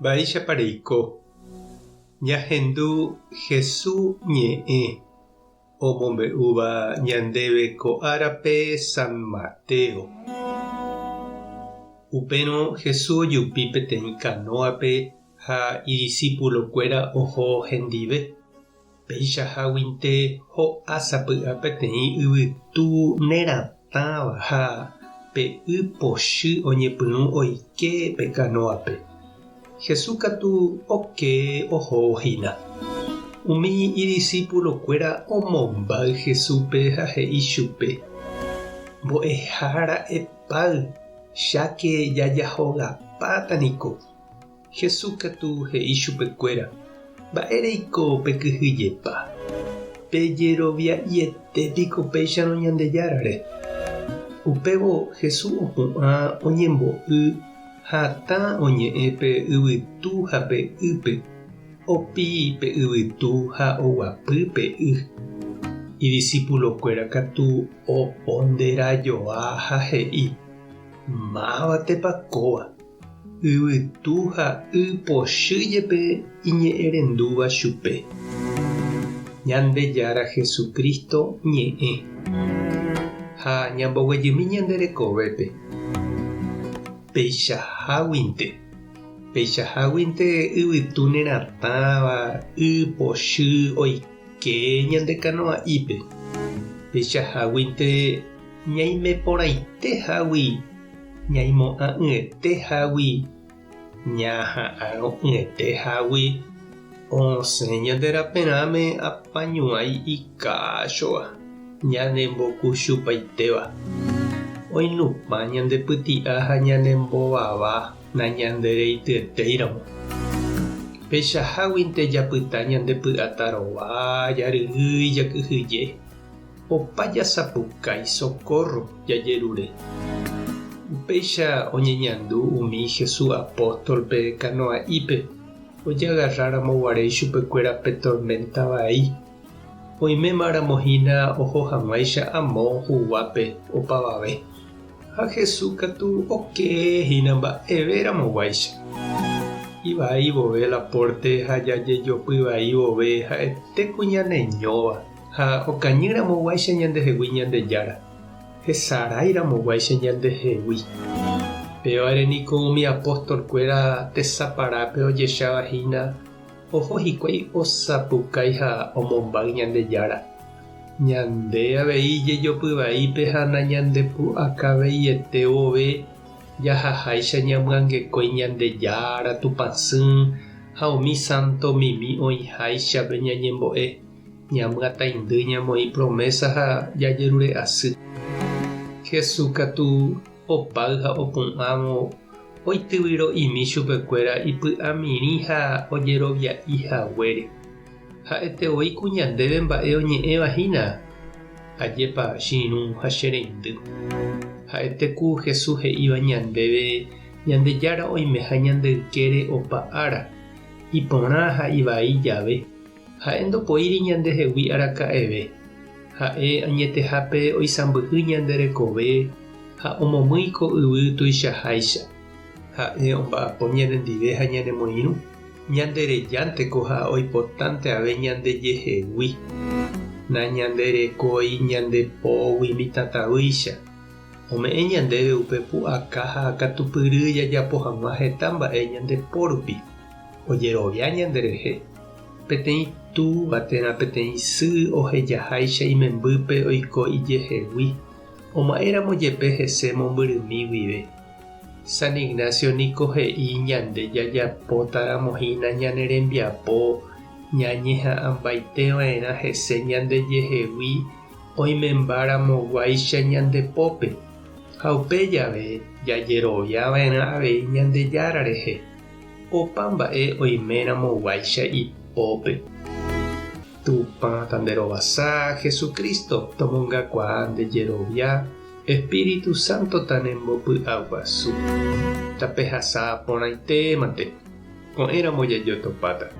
Mba'éichapa reiko? Ñahendu Hesu ñe'ẽ omombe'úva ñandéve ko árape San Mateo. Upérõ Hesu ojupi peteĩ kanóape ha idisípulokuéra oho hendive. Peichaháguinte ho'a sapy'a peteĩ yvytu neratãva ha pe y pochy oñepyrũ oike pe kanóape. Jesús katu oke ohóvo hína. Umi idisípulokuéra omombáy Jesúspe ha he'i chupe, Mbo'ehára epáy, cháke jajahogapáta niko. Jesús katu he'i chupekuéra, Mba'éreiko pekyhyjepa? Pejerovia'iete piko péicharõ Ñandejárare? Upévo Jesús opu'ã oñembo'y hatã oñe'ẽ pe yvytu ha pe ýpe, opi pe yvytu ha oguapy pe y. Idisipulokuéra katu oponderajoa ha he'i, Mávatepa kóva? Yvytu ha y pochy jepe iñe'ẽrendúva chupe. Ñandejára Jesucristo ñe'ẽ. Ha ñamboguejymi ñande rekovépe. Peichaháguinte. Peichaháguinte yvytu neratãva y pochy oike ñande kanoa'ípe. Peichaháguinte ñaime porãite hágui Ñaimo'ã'ỹete hágui, ñaha'arõ'ỹete hágui, osẽ ñande raperãme apañuãi ikáchova, ñanembokuchupaitéva. Oinupã ñande pyti'a ha ñanembovava nañandereityetéiramo. Peichaháguinte japyta ñande py'atarova, jaryrýi, jakyhyje. Opa jasapukái socorro jajerure. Upéicha oñeñandu umi Jesús apóstolpe kanoa'ípe ojagarráramo guare ichupekuéra pe torménta vai. Oimémaramo hína oho hag̃uáicha amo huguápe opavave. Ha Jesús katu oke hína mba'evéramo guáicha. Ivai vove la pórte ha jajejopy vai vove ha'ete ku ñaneñóva. Ha okañy ramoguáicha ñandehegui Ñandejára, hesarái ramoguáicha ñandehegui. Pévare niko umi apóstol-kuéra tesaparápe ojecháva hína oho hikuái osapukái ha omombáy Ñandejára. Ñande avei jejopy vaípe ha nañandepu'akaveiete vove jahaháicha ñamyangekói Ñandejára Tupãsy ha umi sánto mimi oĩháichape ñañembo'e. Ñamyataindy ñamoĩ promésa ha jajerure asy. Jesús katu opáy ha opu'ãvo oityvyro'imi chupekuéra ipy'amirĩ ha ojerovia'i haguére. Ha'ete voi ku ñandéve mba'e oñe'ẽva hína, Ajépa che irũ ha che reindy. Ha'ete ku Jesús he'íva ñandéve Ñandejára oimeha ñande ykére opa ára, iporã ha ivai jave. Ha'e ndopoíri ñandehegui araka'eve. Ha'e añetehápe oisãmbyhy ñande rekove ha omomýi ko yvy tuichaháicha. Ha'e omba'apo ñanendive ha ñanemoirũ, ñanderejánteko ha oipotánte ave ñandejehegui. Nañanderekói ñande pógui mitãtavýicha. Ome'ẽ ñandéve upe pu'aka ha katupyry jajapo hag̃ua heta mba'e ñande po rupi. Ojerovia ñanderehe. Peteĩ túva térã peteĩ sy ohejaháicha imembýpe oiko ijehegui, oma'ẽramo jepe hese mombyrymi guive. San Ignacio niko he'i ñande jajapótaramo hína ñane rembiapo ñañeha'ãmbaiteva'erã hese ñandejehegui oimembaramoguáicha ñande pópe, ha upe jave jajeroviava'erã avei Ñandejára rehe. Opa mba'e oiméramo guáicha ipópe. Tupã tanderovasa, Jesucristo tomongakuaa nde jerovia, Espíritu Santo tanembopy'aguasu. Tapehasa porãite mante, ko'ẽramo jajotopáta.